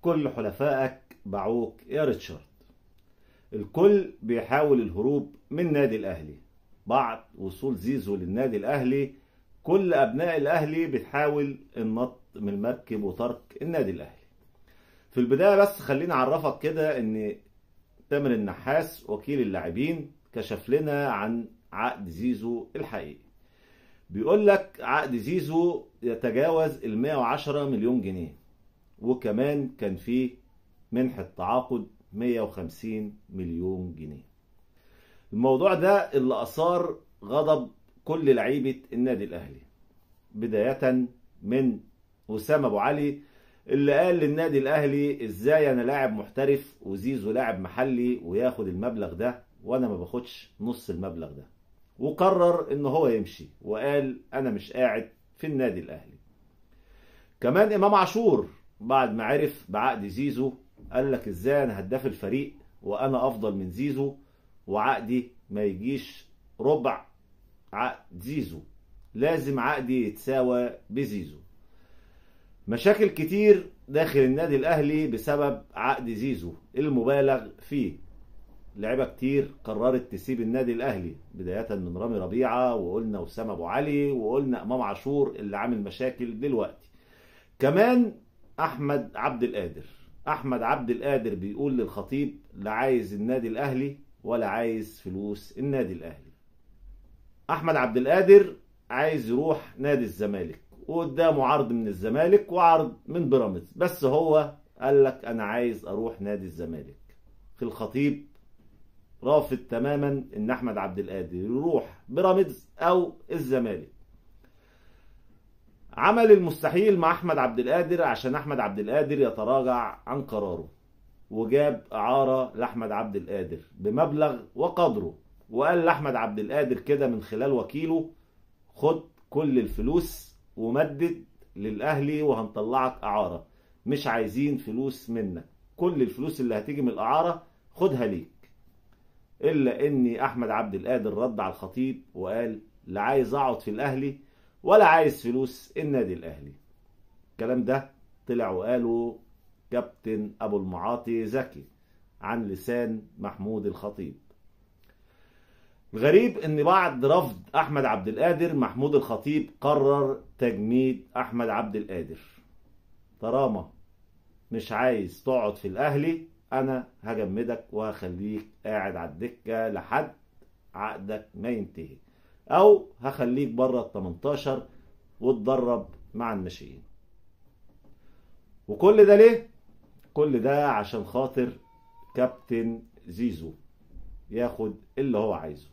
كل حلفائك باعوك يا ريتشارد. الكل بيحاول الهروب من نادي الأهلي. بعد وصول زيزو للنادي الأهلي كل أبناء الأهلي بتحاول النط من المركب وترك النادي الأهلي. في البداية بس خليني أعرفك كده إن تامر النحاس وكيل اللاعبين كشف لنا عن عقد زيزو الحقيقي. بيقول لك عقد زيزو يتجاوز ال 110 مليون جنيه، وكمان كان فيه منحة تعاقد 150 مليون جنيه. الموضوع ده اللي أثار غضب كل لعيبة النادي الأهلي، بداية من وسام أبو علي اللي قال للنادي الأهلي إزاي أنا لاعب محترف وزيزو لاعب محلي وياخد المبلغ ده وأنا ما باخدش نص المبلغ ده، وقرر إن هو يمشي وقال أنا مش قاعد في النادي الأهلي. كمان إمام عاشور بعد ما عرف بعقد زيزو قال لك إزاي أنا هداف الفريق وأنا أفضل من زيزو وعقدي ما يجيش ربع عقد زيزو، لازم عقدي يتساوى بزيزو. مشاكل كتير داخل النادي الأهلي بسبب عقد زيزو المبالغ فيه. لعيبة كتير قررت تسيب النادي الأهلي، بداية من رامي ربيعة، وقلنا وسام أبو علي، وقلنا إمام عاشور اللي عامل مشاكل دلوقتي. كمان أحمد عبد القادر، أحمد عبد القادر بيقول للخطيب لا عايز النادي الأهلي ولا عايز فلوس النادي الأهلي. أحمد عبد القادر عايز يروح نادي الزمالك، وقدامه عرض من الزمالك وعرض من بيراميدز، بس هو قال لك أنا عايز أروح نادي الزمالك. في الخطيب رافض تماما إن أحمد عبد القادر يروح بيراميدز أو الزمالك. عمل المستحيل مع أحمد عبد القادر عشان أحمد عبد القادر يتراجع عن قراره، وجاب إعارة لأحمد عبد القادر بمبلغ وقدره، وقال لأحمد عبد القادر كده من خلال وكيله خد كل الفلوس ومدد للأهلي وهنطلعك إعارة، مش عايزين فلوس منك، كل الفلوس اللي هتيجي من الإعارة خدها ليك. إلا إني أحمد عبد القادر رد على الخطيب وقال لا عايز أقعد في الأهلي ولا عايز فلوس النادي الأهلي. الكلام ده طلع وقاله كابتن أبو المعاطي زكي عن لسان محمود الخطيب. الغريب إن بعد رفض أحمد عبد القادر محمود الخطيب قرر تجميد أحمد عبد القادر. طالما مش عايز تقعد في الأهلي أنا هجمدك وهخليك قاعد على الدكة لحد عقدك ما ينتهي، أو هخليك بره ال 18 وتدرب مع الناشئين. وكل ده ليه؟ كل ده عشان خاطر كابتن زيزو ياخد اللي هو عايزه.